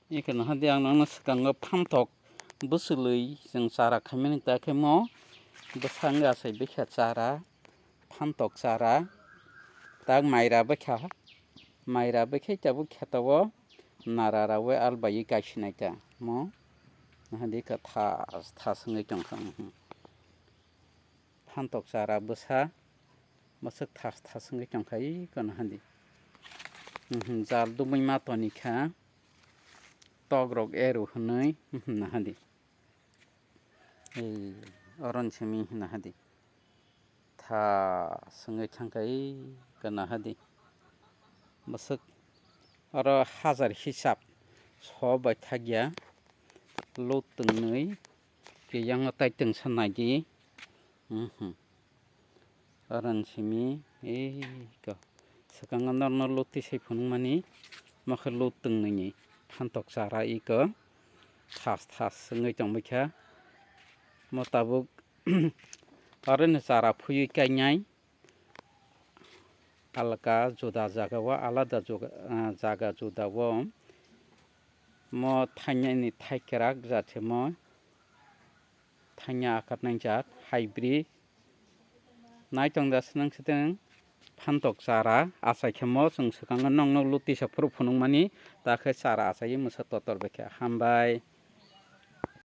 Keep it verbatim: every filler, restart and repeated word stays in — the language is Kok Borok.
Eke naha di ang nangno swkango phantok bwswlwi chwng chara khaimani ta khe mo bwskango achai bikha chara, phantok chara, tak maira bikha, maira bikhe tabuk kheto o nara rawi albai kaisinai ta mo naha di kha thas thas wngwi tongkha. Phantok chara bwsa bwswk thas thas wngwi tongkha iko naha di. Jal dumui ma toni kha tok rok eru hwnwi naha di. Ei oron simi naha di. Thas wngwi thangkha iko naha di. Bwswk oro hajar hisab so bai thakya lut tongnwi kiyangno tai tongsa naidi. Oron simi iko swkango norno luti sai phunukmani mokhe lut tongnwini phantok chara iko thas thas wngwi tongbaikha. Mo tabuk orono chara phuywi kainai alka juda jagao alada juga- ah, jaga judao mo thainani thai kwrak jat se mo thangya akat nang jat hybrid. Naitong da swnang siteng phantok chara achai khe mo chwng swkango nokno lutisa phuru phunukmani ta khe chara achaiwi mwsa totor bai khe hambai.